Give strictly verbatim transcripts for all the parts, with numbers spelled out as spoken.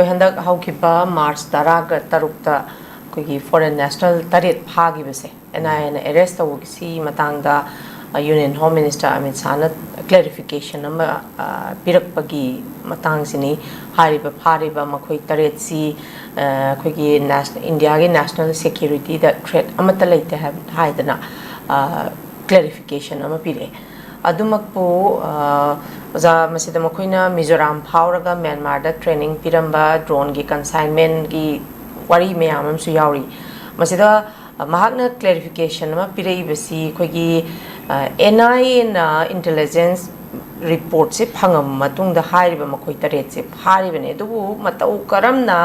ꯍꯟꯗꯛ ꯍꯧꯈꯤꯕ ꯃꯥꯔꯆ ꯇꯔꯥꯒ ꯇꯔꯨꯛꯇ ꯑꯩꯈꯣꯏꯒꯤ ꯐꯣꯔꯦꯟ ꯅꯦꯁꯅꯦꯜ ꯇꯔꯦꯠ ꯐꯥꯈꯤꯕꯁꯦ ꯑꯦꯟ ꯑꯥꯏ ꯑꯦꯅ ꯑꯦꯔꯦꯁ ꯇꯧꯕꯒꯤ ꯃꯇꯥꯡꯗ ꯌꯨꯅꯤꯌꯟ ꯍꯣꯝ ꯃꯤꯅꯤꯁꯇꯔ ꯑꯃꯤꯠ ꯁꯥꯍꯅ ꯀ꯭ꯂꯦꯔꯤꯐꯤꯀꯦꯁꯟ ꯑꯃ ꯄꯤꯔꯛꯄꯒꯤ ꯃꯇꯥꯡꯁꯤꯅꯤ꯫ ꯍꯥꯏꯔꯤꯕ ꯐꯥꯔꯤꯕ ꯃꯈꯣꯏ ꯇꯔꯦꯠꯁꯤ ꯑꯩꯈꯣꯏꯒꯤ ꯏꯟꯗꯤꯌꯥꯒꯤ ꯅꯦꯁꯅꯦꯜ ꯁꯦꯀ꯭ꯌꯨꯔꯤꯇꯤꯗ ꯊ꯭ꯔꯦꯠ ꯑꯃꯠꯇ ꯂꯩꯇꯦ ꯍꯥꯏꯗꯅ ꯀ꯭ꯂꯦꯔꯤꯐꯤꯀꯦꯁꯟ ꯑꯃ ꯄꯤꯔꯛꯑꯦ꯫ ꯑꯗꯨꯃꯛꯄꯨ ꯑꯣꯖꯥ, ꯃꯁꯤꯗ ꯃꯈꯣꯏꯅ ꯃꯤꯖꯣꯔꯥꯝ ꯐꯥꯎꯔꯒ ꯃ꯭ꯌꯥꯟꯃꯥꯔꯗ ꯇ꯭ꯔꯦꯅꯤꯡ ꯄꯤꯔꯝꯕ ꯗ꯭ꯔꯣꯟꯒꯤ ꯀꯟꯁꯥꯏꯟꯃꯦꯟꯒꯤ ꯋꯥꯔꯤ ꯃꯌꯥꯝ ꯑꯃꯁꯨ ꯌꯥꯎꯔꯤ꯫ ꯃꯁꯤꯗ ꯃꯍꯥꯛꯅ ꯀ꯭ꯂꯦꯔꯤꯐꯤꯀꯦꯁꯟ ꯑꯃ ꯄꯤꯔꯛꯏꯕꯁꯤ ꯑꯩꯈꯣꯏꯒꯤ ꯑꯦꯟ ꯑꯥꯏ ꯑꯦꯅ ꯏꯟꯇꯦꯂꯤꯖꯦꯟꯁ ꯔꯤꯄꯣꯔꯠꯁꯦ ꯐꯪꯉꯕ ꯃꯇꯨꯡꯗ ꯍꯥꯏꯔꯤꯕ ꯃꯈꯣꯏ ꯇꯔꯦꯠꯁꯦ ꯐꯥꯔꯤꯕꯅꯦ꯫ ꯑꯗꯨꯕꯨ ꯃꯇꯧ ꯀꯔꯝꯅ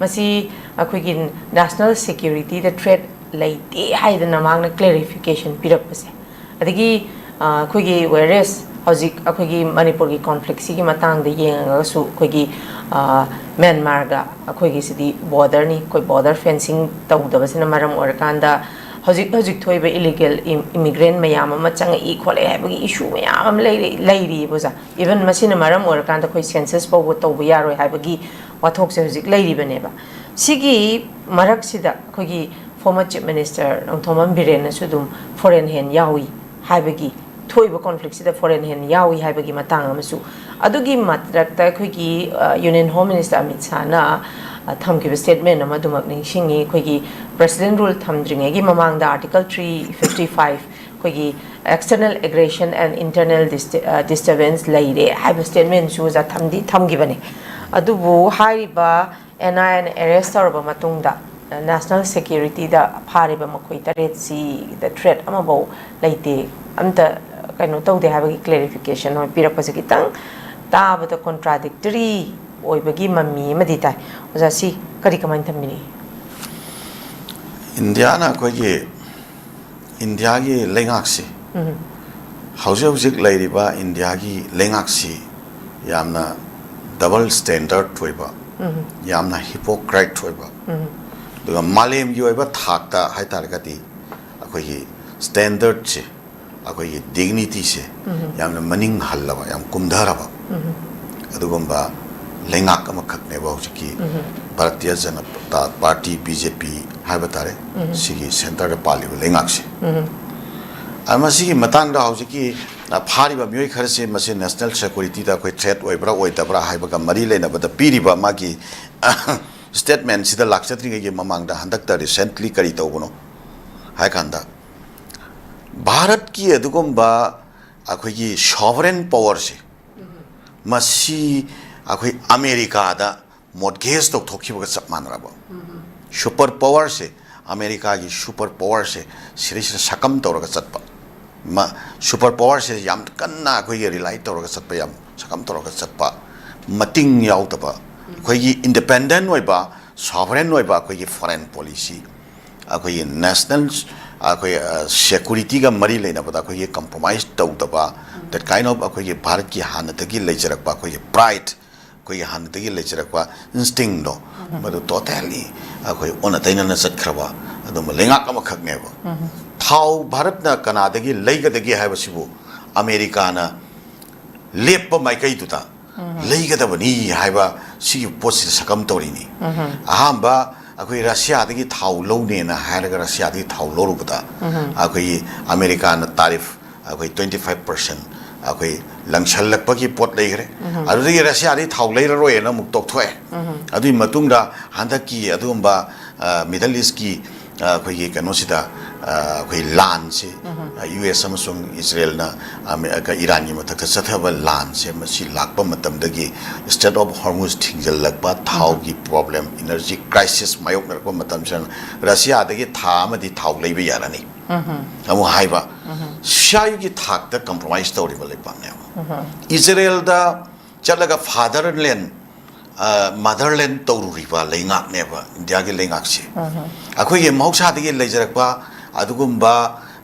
ꯃꯁꯤ ꯑꯩꯈꯣꯏꯒꯤ ꯅꯦꯁꯅꯦꯜ ꯁꯦꯀ꯭ꯌꯨꯔꯤꯇꯤꯗ ꯊ꯭ꯔꯦꯠ ꯂꯩꯇꯦ ꯍꯥꯏꯗꯅ ꯃꯍꯥꯛꯅ ꯀ꯭ꯂꯦꯔꯤꯐꯤꯀꯦꯁꯟ ꯄꯤꯔꯛꯄꯁꯦ꯫ ꯑꯗꯒꯤ ꯑꯩꯈꯣꯏꯒꯤ ꯋꯦꯔꯦꯁ ꯍꯧꯖꯤꯛ ꯑꯩꯈꯣꯏꯒꯤ ꯃꯅꯤꯄꯨꯔꯒꯤ ꯀꯣꯟꯐ꯭ꯂꯤꯛꯁꯤꯒꯤ ꯃꯇꯥꯡꯗ ꯌꯦꯡꯉꯒꯁꯨ ꯑꯩꯈꯣꯏꯒꯤ ꯃ꯭ꯌꯥꯟꯃꯥꯔꯒ ꯑꯩꯈꯣꯏꯒꯤꯁꯤꯗꯤ ꯕꯣꯔꯗꯔꯅꯤ꯫ ꯑꯩꯈꯣꯏ ꯕꯣꯔꯗꯔ ꯐꯦꯟꯁꯤꯡ ꯇꯧꯗꯕꯁꯤꯅ ꯃꯔꯝ ꯑꯣꯏꯔꯀꯥꯟꯗ ꯍꯧꯖꯤꯛ ꯍꯧꯖꯤꯛ ꯊꯣꯛꯏꯕ ꯏꯂꯤꯒꯦꯜ ꯏꯃꯤꯒ꯭ꯔꯦꯟ ꯃꯌꯥꯝ ꯑꯃ ꯆꯪꯉꯛꯏ ꯈꯣꯠꯂꯛꯏ ꯍꯥꯏꯕꯒꯤ ꯏꯁꯨ ꯃꯌꯥꯝ ꯑꯃ ꯂꯩꯔꯤ ꯂꯩꯔꯤꯕ ꯑꯣꯖꯥ꯫ ꯏꯚꯟ ꯃꯁꯤꯅ ꯃꯔꯝ ꯑꯣꯏꯔꯀꯥꯟꯗ ꯑꯩꯈꯣꯏ ꯁꯦꯟꯁꯁ ꯐꯥꯎꯕ ꯇꯧꯕ ꯌꯥꯔꯣꯏ ꯍꯥꯏꯕꯒꯤ ꯋꯥꯊꯣꯛꯁꯦ ꯍꯧꯖꯤꯛ ꯂꯩꯔꯤꯕꯅꯦꯕ꯫ ꯁꯤꯒꯤ ꯃꯔꯛꯁꯤꯗ ꯑꯩꯈꯣꯏꯒꯤ ꯐꯣꯔꯃꯔ ꯆꯤꯐ ꯃꯤꯅꯤꯁꯇꯔ ꯅꯣꯡꯊꯣꯝꯕꯝ ꯕꯤꯔꯦꯟꯅꯁꯨ ꯑꯗꯨꯝ ꯐꯣꯔꯦꯟ ꯍꯦꯟ ꯌꯥꯎꯏ ꯍꯥꯏꯕꯒꯤ, ꯊꯣꯛꯏꯕ ꯀꯣꯟꯐ꯭ꯂꯤꯛꯁꯤꯗ ꯐꯣꯔꯦꯟ ꯍꯦꯟ ꯌꯥꯎꯏ ꯍꯥꯏꯕꯒꯤ ꯃꯇꯥꯡ ꯑꯃꯁꯨ꯫ ꯑꯗꯨꯒꯤ ꯃꯊꯛꯇ ꯑꯩꯈꯣꯏꯒꯤ ꯌꯨꯅꯤꯌꯟ ꯍꯣꯝ ꯃꯤꯅꯤꯁꯇꯔ ꯑꯃꯤꯠ ꯁꯥꯍꯅ ꯊꯝꯈꯤꯕ ꯁ꯭ꯇꯦꯠꯃꯦꯟ ꯑꯃ ꯑꯗꯨꯃꯛ ꯅꯤꯡꯁꯤꯡꯉꯤ꯫ ꯑꯩꯈꯣꯏꯒꯤ ꯄ꯭ꯔꯦꯁꯤꯗꯦꯟ ꯔꯨꯜ ꯊꯝꯗ꯭ꯔꯤꯉꯩꯒꯤ ꯃꯃꯥꯡꯗ ꯑꯥꯔꯇꯤꯀꯜ ꯊ꯭ꯔꯤ ꯐꯤꯐꯇꯤ ꯐꯥꯏꯚ, ꯑꯩꯈꯣꯏꯒꯤ external aggression and internal disturbance ꯂꯩꯔꯦ ꯍꯥꯏꯕ ꯁ꯭ꯇꯦꯠꯃꯦꯟꯁꯨ ꯑꯣꯖꯥ ꯊꯝꯗꯤ ꯊꯝꯈꯤꯕꯅꯦ꯫ ꯑꯗꯨꯕꯨ ꯍꯥꯏꯔꯤꯕ ꯑꯦꯟ ꯑꯥꯏ ꯑꯦꯅ ꯑꯦꯔꯦꯁ ꯇꯧꯔꯕ ꯃꯇꯨꯡꯗ ꯅꯦꯁꯅꯦꯜ ꯁꯦꯀ꯭ꯌꯨꯔꯤꯇꯤꯗ ꯐꯥꯔꯤꯕ ꯃꯈꯣꯏ ꯇꯔꯦꯠꯁꯤꯗ ꯊ꯭ꯔꯦꯠ ꯑꯃꯐꯥꯎ ꯂꯩꯇꯦ, ꯑꯝꯇ ꯀꯩꯅꯣ ꯇꯧꯗꯦ ꯍꯥꯏꯕꯒꯤ ꯀ꯭ꯂꯦꯔꯤꯐꯤꯀꯦꯁꯟ ꯑꯃ ꯄꯤꯔꯛꯄꯁꯦ ꯈꯤꯇꯪ ꯇꯥꯕꯗ ꯀꯣꯟꯇ꯭ꯔꯥꯗꯤꯛꯇꯔꯤ ꯑꯣꯏꯕꯒꯤ ꯃꯃꯤ ꯑꯃꯗꯤ ꯇꯥꯏ꯫ ꯑꯣꯖꯥ, ꯁꯤ ꯀꯔꯤ, ꯀꯃꯥꯏꯅ ꯊꯝꯕꯤꯅꯤ? ꯏꯟꯗꯤꯌꯥꯅ ꯑꯩꯈꯣꯏꯒꯤ ꯏꯟꯗꯤꯌꯥꯒꯤ ꯂꯩꯉꯥꯛꯁꯤ ꯍꯧꯖꯤꯛ ꯍꯧꯖꯤꯛ ꯂꯩꯔꯤꯕ ꯏꯟꯗꯤꯌꯥꯒꯤ ꯂꯩꯉꯥꯛꯁꯤ ꯌꯥꯝꯅ ꯗꯕꯜ ꯁ꯭ꯇꯦꯟꯗꯔꯠ ꯑꯣꯏꯕ, ꯌꯥꯝꯅ ꯍꯤꯄꯣꯀ꯭ꯔꯥꯏꯠ ꯑꯣꯏꯕ, ꯑꯗꯨꯒ ꯃꯥꯂꯦꯝꯒꯤ ꯑꯣꯏꯕ ꯊꯥꯛꯇ ꯍꯥꯏꯇꯥꯔꯒꯗꯤ ꯑꯩꯈꯣꯏꯒꯤ ꯁ꯭ꯇꯦꯟꯗꯔꯠꯁꯦ, ꯑꯩꯈꯣꯏꯒꯤ ꯗꯤꯒꯅꯤꯇꯤꯁꯦ ꯌꯥꯝꯅ ꯃꯅꯤꯡ ꯍꯜꯂꯕ, ꯌꯥꯝ ꯀꯨꯝꯊꯔꯕ ꯑꯗꯨꯒꯨꯝꯕ ꯂꯩꯉꯥꯛ ꯑꯃꯈꯛꯅꯦꯕ ꯍꯧꯖꯤꯛꯀꯤ Bharatiya Janata party, B J ꯄꯤ ꯍꯥꯏꯕ ꯇꯥꯔꯦ, ꯁꯤꯒꯤ ꯁꯦꯟꯇꯔꯗ ꯄꯥꯜꯂꯤꯕ ꯂꯩꯉꯥꯛꯁꯦ꯫ ꯑ, ꯃꯁꯤꯒꯤ ꯃꯇꯥꯡꯗ ꯍꯧꯖꯤꯛꯀꯤ, ꯑ, ꯐꯥꯔꯤꯕ ꯃꯤꯑꯣꯏ ꯈꯔꯁꯦ ꯃꯁꯤ ꯅꯦꯁꯅꯦꯜ ꯁꯦꯀ꯭ꯌꯨꯔꯤꯇꯤꯗ ꯑꯩꯈꯣꯏ ꯊ꯭ꯔꯦꯠ ꯑꯣꯏꯕ꯭ꯔꯥ ꯑꯣꯏꯗꯕ꯭ꯔꯥ ꯍꯥꯏꯕꯒ ꯃꯔꯤ ꯂꯩꯅꯕꯗ ꯄꯤꯔꯤꯕ ꯃꯥꯒꯤ, ꯑ, ꯁ꯭ꯇꯦꯠꯃꯦꯟꯁꯤꯗ ꯂꯥꯛꯆꯗ꯭ꯔꯤꯉꯩꯒꯤ ꯃꯃꯥꯡꯗ ꯍꯟꯗꯛꯇ ꯔꯤꯁꯦꯟꯠꯂꯤ ꯀꯔꯤ ꯇꯧꯕꯅꯣ ꯍꯥꯏ ꯀꯥꯟꯗ, ꯚꯥꯔꯠꯀꯤ ꯑꯗꯨꯒꯨꯝꯕ ꯑꯩꯈꯣꯏꯒꯤ ꯁꯣꯚꯔꯦꯟ ꯄꯋꯔꯁꯦ, ꯃꯁꯤ ꯑꯩꯈꯣꯏ ꯑꯃꯦꯔꯤꯀꯥꯗ ꯃꯣꯠꯒꯦꯖ ꯇꯧꯊꯣꯛꯈꯤꯕꯒ ꯆꯞ ꯃꯥꯟꯅꯔꯕ꯫ ꯁꯨꯄꯔ ꯄꯋꯔꯁꯦ, ꯑꯃꯦꯔꯤꯀꯥꯒꯤ ꯁꯨꯄꯔ ꯄꯋꯔꯁꯦ ꯁꯤꯗꯩꯁꯤꯗ ꯁꯛꯀꯝ ꯇꯧꯔꯒ ꯆꯠꯄ, ꯃ-, ꯁꯨꯄꯔ ꯄꯋꯔꯁꯦ ꯌꯥꯝ ꯀꯟꯅ ꯑꯩꯈꯣꯏꯒꯤ ꯔꯤꯂꯥꯏ ꯇꯧꯔꯒ ꯆꯠꯄ, ꯌꯥꯝ ꯁꯛꯀꯝ ꯇꯧꯔꯒ ꯆꯠꯄ, ꯃꯇꯤꯡ ꯌꯥꯎꯗꯕ, ꯑꯩꯈꯣꯏꯒꯤ ꯏꯟꯗꯤꯄꯦꯟꯗꯦꯟ ꯑꯣꯏꯕ, ꯁꯣꯚꯔꯦꯟ ꯑꯣꯏꯕ ꯑꯩꯈꯣꯏꯒꯤ ꯐꯣꯔꯦꯟ ꯄꯣꯂꯤꯁꯤ, ꯑꯩꯈꯣꯏꯒꯤ ꯅꯦꯁꯅꯦꯜ, ꯑꯩꯈꯣꯏ, ꯑ, ꯁꯦꯀ꯭ꯌꯨꯔꯤꯇꯤꯒ ꯃꯔꯤ ꯂꯩꯅꯕꯗ ꯑꯩꯈꯣꯏꯒꯤ ꯀꯝꯄ꯭ꯔꯣꯃꯥꯏꯁ ꯇꯧꯗꯕ, that kind of ꯑꯩꯈꯣꯏꯒꯤ ꯚꯥꯔꯠꯀꯤ ꯍꯥꯟꯅꯗꯒꯤ ꯂꯩꯖꯔꯛꯄ ꯑꯩꯈꯣꯏꯒꯤ ꯄ꯭ꯔꯥꯏꯗ, ꯑꯩꯈꯣꯏꯒꯤ ꯍꯥꯟꯅꯗꯒꯤ ꯂꯩꯖꯔꯛꯄ ꯏꯟꯁꯇꯤꯡꯗꯣ, ꯃꯗꯨ ꯇꯣꯇꯦꯜꯂꯤ ꯑꯩꯈꯣꯏ ꯑꯣꯟꯅ ꯇꯩꯅꯅ ꯆꯠꯈ꯭ꯔꯕ ꯑꯗꯨꯝꯕ ꯂꯩꯉꯥꯛ ꯑꯃꯈꯛꯅꯦꯕ꯫ ꯊꯥꯎ ꯚꯥꯔꯠꯅ ꯀꯅꯥꯗꯒꯤ ꯂꯩꯒꯗꯒꯦ ꯍꯥꯏꯕꯁꯤꯕꯨ ꯑꯃꯦꯔꯤꯀꯥꯅ ꯂꯦꯞꯄ ꯃꯥꯏꯀꯩꯗꯨꯗ ꯂꯩꯒꯗꯕꯅꯤ ꯍꯥꯏꯕ ꯁꯤꯒꯤ ꯄꯣꯠꯁꯤꯗ ꯁꯛꯀꯝ ꯇꯧꯔꯤꯅꯤ꯫ ꯑꯍꯥꯟꯕ ꯑꯩꯈꯣꯏ ꯔꯁꯤꯌꯥꯗꯒꯤ ꯊꯥꯎ ꯂꯧꯅꯦꯅ ꯍꯥꯏꯔꯒ ꯔꯁꯤꯌꯥꯗꯒꯤ ꯊꯥꯎ ꯂꯧꯔꯨꯕꯗ ꯑꯩꯈꯣꯏꯒꯤ ꯑꯃꯦꯔꯤꯀꯥꯅ ꯇꯥꯔꯤꯐ ꯑꯩꯈꯣꯏ twenty five percent ꯑꯩꯈꯣꯏ ꯂꯪꯁꯜꯂꯛꯄꯒꯤ ꯄꯣꯠ ꯂꯩꯈ꯭ꯔꯦ꯫ ꯑꯗꯨꯗꯒꯤ ꯔꯁꯤꯌꯥꯗꯒꯤ ꯊꯥꯎ ꯂꯩꯔꯔꯣꯏꯅ ꯑꯃꯨꯛ ꯇꯣꯛꯊꯣꯛꯑꯦ꯫ ꯑꯗꯨꯒꯤ ꯃꯇꯨꯡꯗ ꯍꯟꯗꯛꯀꯤ ꯑꯗꯨꯒꯨꯝꯕ, ꯑ, ꯃꯤꯗꯜ ꯏꯁꯀꯤ, ꯑ, ꯑꯩꯈꯣꯏꯒꯤ ꯀꯩꯅꯣꯁꯤꯗ, ꯑ, ꯑꯩꯈꯣꯏ ꯂꯥꯟꯁꯤ, ꯑ, ꯌꯨ ꯑꯦꯁ ꯑꯃꯁꯨꯡ ꯏꯖꯔꯦꯜꯅ ꯑꯃꯦ-, ꯀ-, ꯏꯔꯥꯟꯒꯤ ꯃꯊꯛꯇ ꯆꯠꯊꯕ ꯂꯥꯟꯁꯦ ꯃꯁꯤ ꯂꯥꯛꯄ ꯃꯇꯝꯗꯒꯤ Strait of Hormuz ꯊꯤꯡꯖꯤꯜꯂꯛꯄ, ꯊꯥꯎꯒꯤ ꯄ꯭ꯔꯣꯕ꯭ꯂꯦꯝ, ꯏꯅꯔꯖꯤ ꯀ꯭ꯔꯥꯏꯁꯤꯁ ꯃꯥꯌꯣꯛꯅꯔꯛꯄ ꯃꯇꯝꯁꯤꯗ ꯔꯁꯤꯌꯥꯗꯒꯤ ꯊꯥ ꯑꯃꯗꯤ ꯊꯥꯎ ꯂꯩꯕ ꯌꯥꯔꯅꯤ ꯑꯃꯨꯛ ꯍꯥꯏꯕ, ꯁ꯭ꯋꯥꯏꯒꯤ ꯊꯥꯛꯇ ꯀꯝꯄ꯭ꯔꯣꯃꯥꯏꯁ ꯇꯧꯔꯤꯕ ꯂꯩꯄꯥꯛꯅꯦꯕ꯫ ꯏꯖꯔꯦꯜꯗ ꯆꯠꯂꯒ ꯐꯥꯗꯔꯂꯦꯟ, ꯑ, ꯃꯥꯗꯔꯂꯦꯟ ꯇꯧꯔꯨꯔꯤꯕ ꯂꯩꯉꯥꯛꯅꯦꯕ ꯏꯟꯗꯤꯌꯥꯒꯤ ꯂꯩꯉꯥꯛꯁꯦ꯫ ꯑꯩꯈꯣꯏꯒꯤ ꯃꯍꯧꯁꯥꯗꯒꯤ ꯂꯩꯖꯔꯛꯄ ꯑꯗꯨꯒꯨꯝꯕ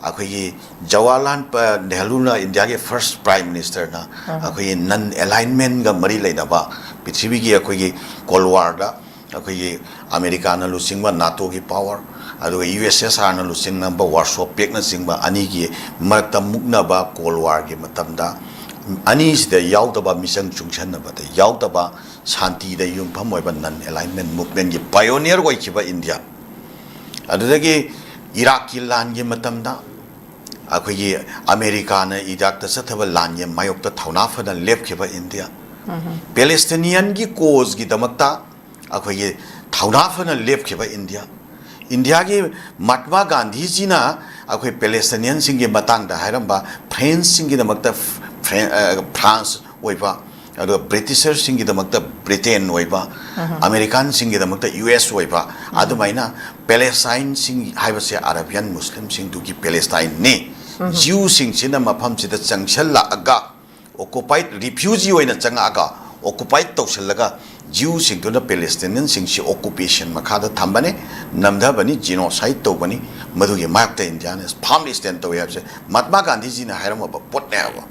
ꯑꯩꯈꯣꯏꯒꯤ ꯖꯋꯥꯍꯔꯂꯥꯜ ꯄ-, ꯅꯦꯍꯔꯨꯅ ꯏꯟꯗꯤꯌꯥꯒꯤ ꯐꯥꯔꯁ ꯄ꯭ꯔꯥꯏꯝ ꯃꯤꯅꯤꯁꯇꯔꯅ ꯑꯩꯈꯣꯏꯒꯤ ꯅꯟ ꯑꯦꯂꯥꯏꯟꯃꯦꯟꯒ ꯃꯔꯤ ꯂꯩꯅꯕ ꯄ꯭ꯔꯤꯊꯤꯕꯤꯒꯤ ꯑꯩꯈꯣꯏꯒꯤ ꯀꯣꯜ ꯋꯥꯔꯗ ꯑꯩꯈꯣꯏꯒꯤ ꯑꯃꯦꯔꯤꯀꯥꯅ ꯂꯨꯆꯤꯡꯕ ꯅꯥꯇꯣꯒꯤ ꯄꯥꯋꯔ, ꯑꯗꯨꯒ ꯌꯨ ꯑꯦꯁ ꯑꯦꯁ ꯑꯥꯔꯅ ꯂꯨꯆꯤꯡꯅꯕ ꯋꯥꯔꯁꯣ ꯄꯦꯛꯅꯆꯤꯡꯕ ꯑꯅꯤꯒꯤ ꯃꯔꯛꯇ ꯃꯨꯛꯅꯕ ꯀꯣꯜ ꯋꯥꯔꯒꯤ ꯃꯇꯝꯗ ꯑꯅꯤꯁꯤꯗ ꯌꯥꯎꯗꯕ, ꯃꯤꯆꯪ ꯆꯨꯡꯁꯟꯅꯕꯗ ꯌꯥꯎꯗꯕ, ꯁꯥꯟꯇꯤꯗ ꯌꯨꯝꯐꯝ ꯑꯣꯏꯕ non alignment movementꯀꯤ pioneer ꯑꯣꯏꯈꯤꯕ ꯏꯟꯗꯤꯌꯥ꯫ ꯑꯗꯨꯗꯒꯤ ꯏꯔꯥꯛꯀꯤ ꯂꯥꯟꯒꯤ ꯃꯇꯝꯗ ꯑꯩꯈꯣꯏꯒꯤ ꯑꯃꯦꯔꯤꯀꯥꯅ ꯏꯔꯥꯛꯇ ꯆꯠꯊꯕ ꯂꯥꯟꯒꯤ ꯃꯥꯌꯣꯛꯇ ꯊꯧꯅꯥ ꯐꯅ ꯂꯦꯞꯈꯤꯕ ꯏꯟꯗꯤꯌꯥ꯫ ꯄꯦꯂꯦꯁꯇꯤꯅꯤꯌꯟꯒꯤ causeꯀꯤꯗꯃꯛꯇ ꯑꯩꯈꯣꯏꯒꯤ ꯊꯧꯅꯥ ꯐꯅ ꯂꯦꯞꯈꯤꯕ ꯏꯟꯗꯤꯌꯥ꯫ ꯏꯟꯗꯤꯌꯥꯒꯤ ꯃꯍꯥꯠꯃꯥ ꯒꯥꯟꯙꯤꯖꯤꯅ ꯑꯩꯈꯣꯏ ꯄꯦꯂꯦꯁꯇꯤꯅꯤꯌꯟꯁꯤꯡꯒꯤ ꯃꯇꯥꯡꯗ ꯍꯥꯏꯔꯝꯕ, ꯐ꯭ꯔꯦꯟꯁꯁꯤꯡꯒꯤꯗꯃꯛꯇ ꯐ꯭ꯔꯦꯟ-, ꯑ, ꯐ꯭ꯔꯥꯟꯁ ꯑꯣꯏꯕ, ꯑꯗꯨꯒ ꯕ꯭ꯔꯤꯇꯤꯁꯔꯁꯤꯡꯒꯤꯗꯃꯛꯇ ꯕ꯭ꯔꯤꯇꯦꯟ ꯑꯣꯏꯕ, ꯑꯃꯦꯔꯤꯀꯥꯟꯁꯤꯡꯒꯤꯗꯃꯛꯇ ꯌꯨ ꯑꯦꯁ ꯑꯣꯏꯕ, ꯑꯗꯨꯃꯥꯏꯅ ꯄꯦꯂꯦꯁꯇꯥꯏꯟꯁꯤꯡ ꯍꯥꯏꯕꯁꯦ ꯑꯔꯥꯕꯤꯌꯥꯟ ꯃꯨꯁꯂꯤꯝꯁꯤꯡꯗꯨꯒꯤ ꯄꯦꯂꯦꯁꯇꯥꯏꯟꯅꯤ꯫ ꯖ꯭ꯌꯨꯁꯤꯡꯁꯤꯅ ꯃꯐꯝꯁꯤꯗ ꯆꯪꯁꯜꯂꯛꯑꯒ, occupied refugee ꯑꯣꯏꯅ ꯆꯪꯉꯛꯑꯒ, occupied ꯇꯧꯁꯜꯂꯒ, ꯖ꯭ꯌꯨꯁꯤꯡꯗꯨꯅ ꯄꯦꯂꯦꯁꯇꯤꯅꯤꯌꯟꯁꯤꯡꯁꯤ occupation ꯃꯈꯥꯗ ꯊꯝꯕꯅꯤ, ꯅꯝꯊꯕꯅꯤ, genocide ꯇꯧꯕꯅꯤ꯫ ꯃꯗꯨꯒꯤ ꯃꯥꯌꯣꯛꯇ ꯏꯟꯗꯤꯌꯥꯅ firmly stand ꯇꯧꯏ ꯍꯥꯏꯕꯁꯦ ꯃꯍꯥꯠꯃꯥ ꯒꯥꯟꯙꯤꯖꯤꯅ ꯍꯥꯏꯔꯝꯃꯕ ꯄꯣꯠꯅꯦꯕ꯫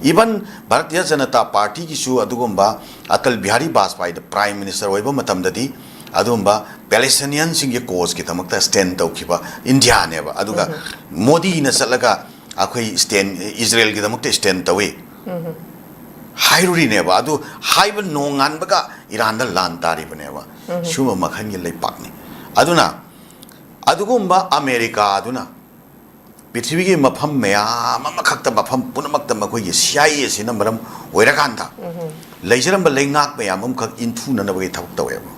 Even ꯚꯥꯔꯇꯤꯌ ꯖꯅꯇꯥ ꯄꯥꯔꯇꯤꯒꯤꯁꯨ ꯑꯗꯨꯒꯨꯝꯕ, ꯑꯇꯜ ꯕꯤꯍꯥꯔꯤ ꯕꯥꯖꯄꯥꯏꯗ prime minister ꯑꯣꯏꯕ ꯃꯇꯝꯗꯗꯤ ꯑꯗꯨꯒꯨꯝꯕ ꯄꯦꯂꯦꯁꯇꯤꯅꯤꯌꯟꯁꯤꯡꯒꯤ causeꯀꯤꯗꯃꯛꯇ stand ꯇꯧꯈꯤꯕ ꯏꯟꯗꯤꯌꯥꯅꯦꯕ꯫ ꯑꯗꯨꯒ ꯃꯣꯗꯤꯅ ꯆꯠꯂꯒ ꯑꯩꯈꯣꯏ stand, ꯏꯖꯔꯦꯜꯒꯤꯗꯃꯛꯇ stand ꯇꯧꯏ ꯍꯥꯏꯔꯨꯔꯤꯅꯦꯕ꯫ ꯑꯗꯨ ꯍꯥꯏꯕ ꯅꯣꯡꯉꯥꯟꯕꯒ ꯏꯔꯥꯟꯗ ꯂꯥꯟ ꯇꯥꯔꯤꯕꯅꯦꯕ꯫ ꯁꯤꯒꯨꯝꯕ ꯃꯈꯜꯒꯤ ꯂꯩꯄꯥꯛꯅꯤ꯫ ꯑꯗꯨꯅ ꯑꯗꯨꯒꯨꯝꯕ ꯑꯃꯦꯔꯤꯀꯥ ꯑꯗꯨꯅ ꯄ꯭ꯔꯤꯊꯤꯕꯤꯒꯤ ꯃꯐꯝ ꯃꯌꯥꯝ ꯑꯃꯈꯛꯇ, ꯃꯐꯝ ꯄꯨꯝꯅꯃꯛꯇ ꯃꯈꯣꯏꯒꯤ C I A ꯑꯁꯤꯅ ꯃꯔꯝ ꯑꯣꯏꯔꯀꯥꯟꯗ ꯂꯩꯖꯔꯝꯕ ꯂꯩꯉꯥꯛ ꯃꯌꯥꯝ ꯑꯃꯈꯛ ꯏꯟꯊꯨꯅꯅꯕꯒꯤ ꯊꯕꯛ ꯇꯧꯋꯦꯕ꯫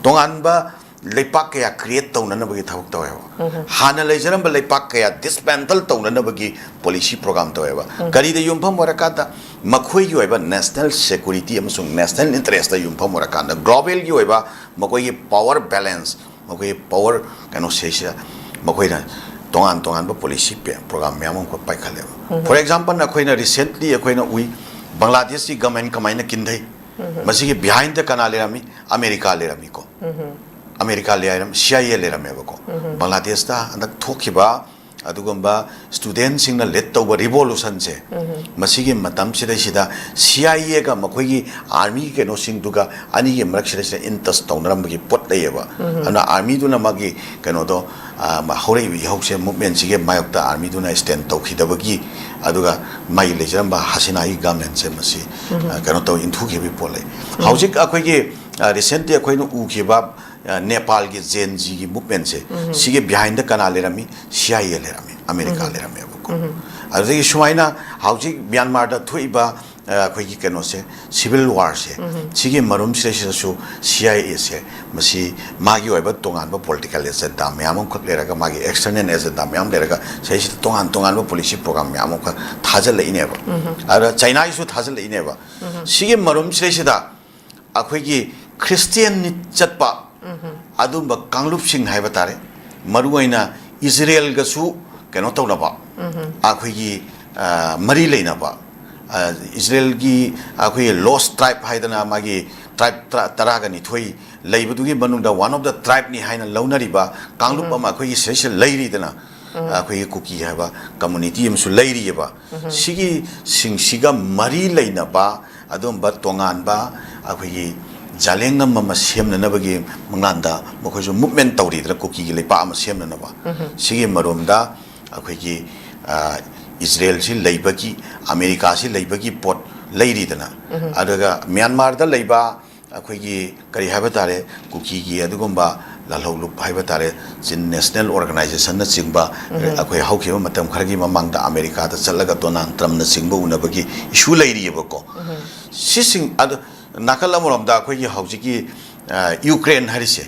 ꯇꯣꯉꯥꯟꯕ ꯂꯩꯄꯥꯛ ꯀꯌꯥ create ꯇꯧꯅꯅꯕꯒꯤ ꯊꯕꯛ ꯇꯧꯋꯦꯕ꯫ ꯍꯥꯟꯅ ꯂꯩꯖꯔꯝꯕ ꯂꯩꯄꯥꯛ ꯀꯌꯥ dismantle ꯇꯧꯅꯅꯕꯒꯤ policy program ꯇꯧꯋꯦꯕ꯫ ꯀꯔꯤꯗ ꯌꯨꯝꯐꯝ ꯑꯣꯏꯔꯀꯥꯟꯗ? ꯃꯈꯣꯏꯒꯤ ꯑꯣꯏꯕ national security ꯑꯃꯁꯨꯡ national interest ꯌꯨꯝꯐꯝ ꯑꯣꯏꯔꯀꯥꯟꯗ, globalꯒꯤ ꯑꯣꯏꯕ ꯃꯈꯣꯏꯒꯤ power balance, ꯃꯈꯣꯏꯒꯤ power ꯀꯩꯅꯣꯁꯤꯗꯩꯁꯤꯗ ꯃꯈꯣꯏꯅ ꯇꯣꯉꯥꯟ ꯇꯣꯉꯥꯟꯕ policy ꯄꯦ-, program ꯃꯌꯥꯝ ꯑꯃꯈꯛ ꯄꯥꯏꯈꯠꯂꯦꯕ꯫ For example, ꯑꯩꯈꯣꯏꯅ recently ꯑꯩꯈꯣꯏꯅ ꯎꯏ, ꯕꯪꯒ꯭ꯂꯥꯗꯦꯁꯀꯤ government ꯀꯃꯥꯏꯅ ꯀꯤꯟꯊꯩ꯫ ꯃꯁꯤꯒꯤ behindꯇ ꯀꯅꯥ ꯂꯩꯔꯝꯃꯤ? ꯑꯃꯦꯔꯤꯀꯥ ꯂꯩꯔꯝꯃꯤꯀꯣ꯫ ꯑꯃꯦꯔꯤꯀꯥ ꯂꯩꯔꯝ-, C I A ꯂꯩꯔꯝꯃꯦꯕꯀꯣ꯫ ꯕꯪꯒ꯭ꯂꯥꯗꯦꯁꯇ ꯍꯟꯗꯛ ꯊꯣꯛꯈꯤꯕ ꯑꯗꯨꯒꯨꯝꯕ ꯁ꯭ꯇꯨꯗꯦꯟꯁꯤꯡꯅ ꯂꯤꯗ ꯇꯧꯕ ꯔꯤꯚꯣꯂꯨꯁꯟꯁꯦ, ꯃꯁꯤꯒꯤ ꯃꯇꯝꯁꯤꯗꯩꯁꯤꯗ ꯁꯤ ꯑꯥꯏ ꯑꯦꯒ ꯃꯈꯣꯏꯒꯤ ꯑꯥꯔꯃꯤꯒꯤ ꯀꯩꯅꯣꯁꯤꯡꯗꯨꯒ ꯑꯅꯤꯒꯤ ꯃꯔꯛꯁꯤꯗꯩꯁꯤꯗ ꯏꯟ ꯇꯆ ꯇꯧꯅꯔꯝꯕꯒꯤ ꯄꯣꯠ ꯂꯩꯌꯦꯕ꯫ ꯑꯗꯨꯅ ꯑꯥꯔꯃꯤꯗꯨꯅ ꯃꯥꯒꯤ ꯀꯩꯅꯣꯗꯣ, ꯑ, ꯃ-, ꯍꯧꯔꯛꯏꯕ ꯏꯍꯧꯁꯦ, ꯃꯨꯚꯃꯦꯟꯁꯤꯒꯤ ꯃꯥꯌꯣꯛꯇ ꯑꯥꯔꯃꯤꯗꯨꯅ ꯁ꯭ꯇꯦꯟ ꯇꯧꯈꯤꯗꯕꯒꯤ, ꯑꯗꯨꯒ ꯃꯥꯒꯤ ꯂꯩꯖꯔꯝꯕ ꯍꯁꯤꯅꯥꯒꯤ ꯒꯚꯔꯟꯃꯦꯟꯁꯦ ꯃꯁꯤ, ꯑ, ꯀꯩꯅꯣ ꯇꯧ, ꯏꯟꯊꯨꯈꯤꯕꯒꯤ ꯄꯣꯠ ꯂꯩ꯫ ꯍꯧꯖꯤꯛ ꯑꯩꯈꯣꯏꯒꯤ, ꯑ, ꯔꯤꯁꯦꯟꯠꯂꯤ ꯑꯩꯈꯣꯏꯅ ꯎꯈꯤꯕ, ꯑ, ꯅꯦꯄꯥꯜꯒꯤ ꯖꯦꯟ ꯖꯤꯒꯤ ꯃꯨꯚꯃꯦꯟꯁꯦ, ꯁꯤꯒꯤ ꯕꯤꯍꯥꯏꯟꯗ ꯀꯅꯥ ꯂꯩꯔꯝꯃꯤ? ꯁꯤ ꯑꯥꯏ ꯑꯦ ꯂꯩꯔꯝꯃꯤ, ꯑꯃꯦꯔꯤꯀꯥ ꯂꯩꯔꯝꯃꯦꯕꯀꯣ꯫ ꯑꯗꯨꯗꯒꯤ ꯁꯨꯃꯥꯏꯅ ꯍꯧꯖꯤꯛ ꯃ꯭ꯌꯥꯟꯃꯥꯔꯗ ꯊꯣꯛꯏꯕ, ꯑ, ꯑꯩꯈꯣꯏꯒꯤ ꯀꯩꯅꯣꯁꯦ, ꯁꯤꯚꯤꯜ ꯋꯥꯔꯁꯦ, ꯁꯤꯒꯤ ꯃꯔꯨꯝꯁꯤꯗꯩꯁꯤꯗꯁꯨ ꯁꯤ ꯑꯥꯏ ꯑꯦꯁꯦ ꯃꯁꯤ ꯃꯥꯒꯤ ꯑꯣꯏꯕ ꯇꯣꯉꯥꯟꯕ ꯄꯣꯂꯤꯇꯤꯀꯦꯜ ꯑꯦꯖꯦꯟꯗꯥ ꯃꯌꯥꯝ ꯑꯃꯈꯛ ꯂꯩꯔꯒ, ꯃꯥꯒꯤ ꯑꯦꯛꯁꯇꯔꯅꯦꯜ ꯑꯦꯖꯦꯟꯗꯥ ꯃꯌꯥꯝ ꯂꯩꯔꯒ, ꯁꯤꯗꯩꯁꯤꯗ ꯇꯣꯉꯥꯟ ꯇꯣꯉꯥꯟꯕ ꯄꯣꯂꯤꯁꯤ ꯄ꯭ꯔꯣꯒ꯭ꯔꯥꯝ ꯃꯌꯥꯝ ꯑꯃꯈꯛ ꯊꯥꯖꯤꯜꯂꯛꯏꯅꯦꯕ꯫ ꯑꯗ ꯆꯩꯅꯥꯒꯤꯁꯨ ꯊꯥꯖꯤꯜꯂꯛꯏꯅꯦꯕ꯫ ꯁꯤꯒꯤ ꯃꯔꯨꯝꯁꯤꯗꯩꯁꯤꯗ ꯑꯩꯈꯣꯏꯒꯤ ꯈ꯭ꯔꯤꯁꯇꯤꯌꯟ ꯆꯠꯄ ꯑꯗꯨꯝꯕ ꯀꯥꯡꯂꯨꯞꯁꯤꯡ ꯍꯥꯏꯕ ꯇꯥꯔꯦ, ꯃꯔꯨꯑꯣꯏꯅ ꯏꯖꯔꯦꯜꯒꯁꯨ ꯀꯩꯅꯣ ꯇꯧꯅꯕ, ꯑꯩꯈꯣꯏꯒꯤ, ꯑ, ꯃꯔꯤ ꯂꯩꯅꯕ, ꯑ, ꯏꯖꯔꯦꯜꯒꯤ ꯑꯩꯈꯣꯏꯒꯤ ꯂꯣꯁ ꯇ꯭ꯔꯥꯏꯕ ꯍꯥꯏꯗꯅ ꯃꯥꯒꯤ ꯇ꯭ꯔꯥꯏꯕ ꯇꯔꯥ-, ꯇꯔꯥꯒ ꯅꯤꯊꯣꯏ ꯂꯩꯕꯗꯨꯒꯤ ꯃꯅꯨꯡꯗ ꯋꯥꯟ ꯑꯣꯐ ꯗ ꯇ꯭ꯔꯥꯏꯕꯅꯤ ꯍꯥꯏꯅ ꯂꯧꯅꯔꯤꯕ ꯀꯥꯡꯂꯨꯞ ꯑꯃ ꯑꯩꯈꯣꯏꯒꯤ ꯁꯤꯗꯩꯁꯤꯗ ꯂꯩꯔꯤꯗꯅ, ꯑꯩꯈꯣꯏꯒꯤ ꯀꯨꯀꯤ ꯍꯥꯏꯕ ꯀꯝꯃꯨꯅꯤꯇꯤ ꯑꯃꯁꯨ ꯂꯩꯔꯤꯑꯕ꯫ ꯁꯤꯒꯤꯁꯤꯡꯁꯤꯒ ꯃꯔꯤ ꯂꯩꯅꯕ ꯑꯗꯨꯒꯨꯝꯕ ꯇꯣꯉꯥꯟꯕ ꯑꯩꯈꯣꯏꯒꯤ ꯖꯥꯂꯦꯡꯉꯝ ꯑꯃ ꯁꯦꯝꯅꯅꯕꯒꯤ ꯃꯉꯥꯟꯗ ꯃꯈꯣꯏꯁꯨ ꯃꯨꯚꯃꯦꯟ ꯇꯧꯔꯤꯗꯅ, ꯀꯨꯀꯤꯒꯤ ꯂꯩꯄꯥꯛ ꯑꯃ ꯁꯦꯝꯅꯅꯕ꯫ ꯁꯤꯒꯤ ꯃꯔꯣꯝꯗ ꯑꯩꯈꯣꯏꯒꯤ, ꯑ, ꯏꯖꯔꯦꯜꯁꯤ ꯂꯩꯕꯒꯤ, ꯑꯃꯦꯔꯤꯀꯥꯁꯤ ꯂꯩꯕꯒꯤ ꯄꯣꯠ ꯂꯩꯔꯤꯗꯅ, ꯑꯗꯨꯒ ꯃ꯭ꯌꯥꯟꯃꯥꯔꯗ ꯂꯩꯕ ꯑꯩꯈꯣꯏꯒꯤ ꯀꯔꯤ ꯍꯥꯏꯕ ꯇꯥꯔꯦ, ꯀꯨꯀꯤꯒꯤ ꯑꯗꯨꯒꯨꯝꯕ ꯂꯥꯜꯍꯧꯂꯨꯞ ꯍꯥꯏꯕ ꯇꯥꯔꯦ, ꯆꯤꯟ ꯅꯦꯁꯅꯦꯜ ꯑꯣꯔꯒꯅꯥꯏꯖꯦꯁꯟꯅꯆꯤꯡꯕ, ꯑꯩꯈꯣꯏ ꯍꯧꯈꯤꯕ ꯃꯇꯝ ꯈꯔꯒꯤ ꯃꯃꯥꯡꯗ ꯑꯃꯦꯔꯤꯀꯥꯗ ꯆꯠꯂꯒ ꯗꯣꯅꯥꯜꯗ ꯇ꯭ꯔꯝꯞꯅꯆꯤꯡꯕ ꯎꯅꯕꯒꯤ ꯏꯁꯨ ꯂꯩꯔꯤꯑꯕꯀꯣ꯫ ꯁꯤꯁꯤꯡ ꯑꯗꯨ ꯅꯥꯀꯜ ꯑꯃꯔꯣꯝꯗ ꯑꯩꯈꯣꯏꯒꯤ ꯍꯧꯖꯤꯛꯀꯤ, ꯑ, ꯌꯨꯀ꯭ꯔꯦꯟ ꯍꯥꯏꯔꯤꯁꯦ,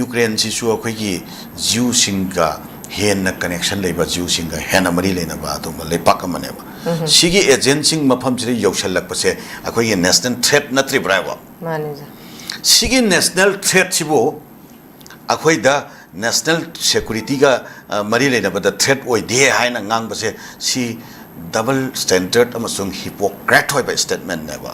ꯌꯨꯀ꯭ꯔꯦꯟꯁꯤꯁꯨ ꯑꯩꯈꯣꯏꯒꯤ ꯖ꯭ꯌꯨꯁꯤꯡꯒ ꯍꯦꯟꯅ ꯀꯅꯦꯛꯁꯟ ꯂꯩꯕ, ꯖ꯭ꯌꯨꯁꯤꯡꯒ ꯍꯦꯟꯅ ꯃꯔꯤ ꯂꯩꯅꯕ ꯑꯗꯨꯒꯨꯝꯕ ꯂꯩꯄꯥꯛ ꯑꯃꯅꯦꯕ꯫ ꯁꯤꯒꯤ ꯑꯦꯖꯦꯟꯁꯤꯡ ꯃꯐꯝꯁꯤꯗ ꯌꯧꯁꯜꯂꯛꯄꯁꯦ ꯑꯩꯈꯣꯏꯒꯤ ꯅꯦꯁꯅꯦꯜ ꯊ꯭ꯔꯦꯠ ꯅꯠꯇ꯭ꯔꯤꯕ꯭ꯔꯥꯕ? ꯃꯥꯅꯤ, ꯁꯥꯔ꯫ ꯁꯤꯒꯤ ꯅꯦꯁꯅꯦꯜ ꯊ꯭ꯔꯦꯠꯁꯤꯕꯨ ꯑꯩꯈꯣꯏꯗ ꯅꯦꯁꯅꯦꯜ ꯁꯦꯀꯨꯔꯤꯇꯤꯒ, ꯑ, ꯃꯔꯤ ꯂꯩꯅꯕꯗ ꯊ꯭ꯔꯦꯠ ꯑꯣꯏꯗꯦ ꯍꯥꯏꯅ ꯉꯥꯡꯕꯁꯦ, ꯁꯤ ꯗꯕꯜ ꯁ꯭ꯇꯦꯟꯗꯔꯠ ꯑꯃꯁꯨꯡ ꯍꯤꯄꯣꯀ꯭ꯔꯦꯠ ꯑꯣꯏꯕ ꯁ꯭ꯇꯦꯠꯃꯦꯟꯅꯦꯕ꯫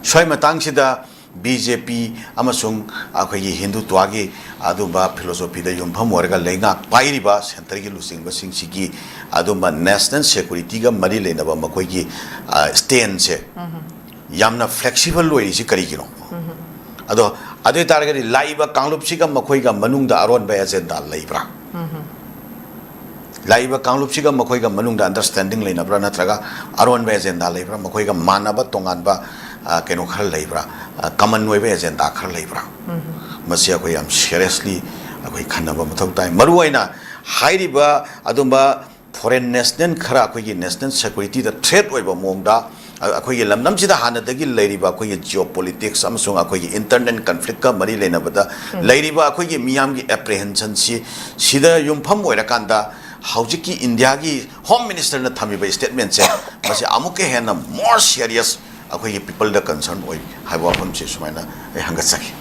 ꯁ꯭ꯋꯥꯏ ꯃꯇꯥꯡꯁꯤꯗ ꯕꯤ ꯖꯦ ꯄꯤ ꯑꯃꯁꯨꯡ ꯑꯩꯈꯣꯏꯒꯤ ꯍꯤꯟꯗꯨꯇ꯭ꯋꯥꯒꯤ ꯑꯗꯨꯝꯕ ꯐꯤꯂꯣꯁꯣꯐꯤꯗ ꯌꯨꯝꯐꯝ ꯑꯣꯏꯔꯒ ꯂꯩꯉꯥꯛ ꯄꯥꯏꯔꯤꯕ ꯁꯦꯟꯇꯔꯒꯤ ꯂꯨꯆꯤꯡꯕꯁꯤꯡꯁꯤꯒꯤ ꯑꯗꯨꯝꯕ ꯅꯦꯁꯅꯦꯜ ꯁꯦꯀ꯭ꯌꯨꯔꯤꯇꯤꯒ ꯃꯔꯤ ꯂꯩꯅꯕ ꯃꯈꯣꯏꯒꯤ ꯁ꯭ꯇꯦꯟꯁꯦ ꯌꯥꯝꯅ ꯐ꯭ꯂꯦꯛꯁꯤꯕꯜ ꯑꯣꯏꯔꯤꯁꯤ ꯀꯔꯤꯒꯤꯅꯣ? ꯑꯗꯣ ꯑꯗꯨ ꯑꯣꯏꯇꯥꯔꯒꯗꯤ ꯂꯥꯛꯏꯕ ꯀꯥꯡꯂꯨꯞꯁꯤꯒ ꯃꯈꯣꯏꯒ ꯃꯅꯨꯡꯗ ꯑꯔꯣꯟꯕ ꯑꯦꯖꯦꯟꯗꯥ ꯂꯩꯕ꯭ꯔꯥ? ꯂꯥꯛꯏꯕ ꯀꯥꯡꯂꯨꯞꯁꯤꯒ ꯃꯈꯣꯏꯒ ꯃꯅꯨꯡꯗ ꯑꯟꯗꯔꯁ꯭ꯇꯦꯟꯗꯤꯡ ꯂꯩꯅꯕ꯭ꯔꯥ, ꯅꯠꯇ꯭ꯔꯒ ꯑꯔꯣꯟꯕ ꯑꯦꯖꯦꯟꯗꯥ ꯂꯩꯕ꯭ꯔꯥ, ꯃꯈꯣꯏꯒ ꯃꯥꯟꯅꯕ ꯇꯣꯉꯥꯟꯕ ꯀꯩꯅꯣ ꯈꯔ ꯂꯩꯕ꯭ꯔꯥ, ꯀꯃꯟ ꯑꯣꯏꯕ ꯑꯦꯖꯦꯟꯗꯥ ꯈꯔ ꯂꯩꯕ꯭ꯔꯥ? ꯃꯁꯤ ꯑꯩꯈꯣꯏ ꯌꯥꯝ ꯁꯤꯔꯤꯌꯁꯂꯤ ꯑꯩꯈꯣꯏ ꯈꯟꯅꯕ ꯃꯊꯧ ꯇꯥꯏ꯫ ꯃꯔꯨꯑꯣꯏꯅ ꯍꯥꯏꯔꯤꯕ ꯑꯗꯨꯝꯕ ꯐꯣꯔꯦꯟ ꯅꯦꯁꯅꯦꯜ ꯈꯔ ꯑꯩꯈꯣꯏꯒꯤ ꯅꯦꯁꯅꯦꯜ ꯁꯦꯀ꯭ꯌꯨꯔꯤꯇꯤꯗ ꯊ꯭ꯔꯦꯠ ꯑꯣꯏꯕ ꯃꯑꯣꯡꯗ ꯑꯩꯈꯣꯏꯒꯤ ꯂꯝꯗꯝꯁꯤꯗ ꯍꯥꯟꯅꯗꯒꯤ ꯂꯩꯔꯤꯕ ꯑꯩꯈꯣꯏꯒꯤ ꯖꯤꯑꯣ ꯄꯣꯂꯤꯇꯤꯛꯁ ꯑꯃꯁꯨꯡ ꯑꯩꯈꯣꯏꯒꯤ ꯏꯟꯇꯔꯅꯦꯜ ꯀꯟꯐ꯭ꯂꯤꯛꯀ ꯃꯔꯤ ꯂꯩꯅꯕꯗ ꯂꯩꯔꯤꯕ ꯑꯩꯈꯣꯏꯒꯤ ꯃꯤꯌꯥꯝꯒꯤ ꯑꯦꯄ꯭ꯔꯤꯍꯦꯟꯁꯟꯁꯤ ꯁꯤꯗ ꯌꯨꯝꯐꯝ ꯑꯣꯏꯔꯀꯥꯟꯗ ꯍꯧꯖꯤꯛꯀꯤ ꯏꯟꯗꯤꯌꯥꯒꯤ ꯍꯣꯝ ꯃꯤꯅꯤꯁꯇꯔꯅ ꯊꯝꯃꯤꯕ ꯁ꯭ꯇꯦꯠꯃꯦꯟꯁꯦ ꯃꯁꯤ ꯑꯃꯨꯛꯀ ꯍꯦꯟꯅ ꯃꯣꯔ ꯁꯤꯔꯤꯌꯁ ꯑꯩꯈꯣꯏꯒꯤ ꯄꯤꯄꯜꯗ ꯀꯟꯁꯔꯟ ꯑꯣꯏ ꯍꯥꯏꯕ ꯋꯥꯐꯝꯁꯤ ꯁꯨꯃꯥꯏꯅ ꯑꯩ ꯍꯪꯒꯠꯆꯒꯦ꯫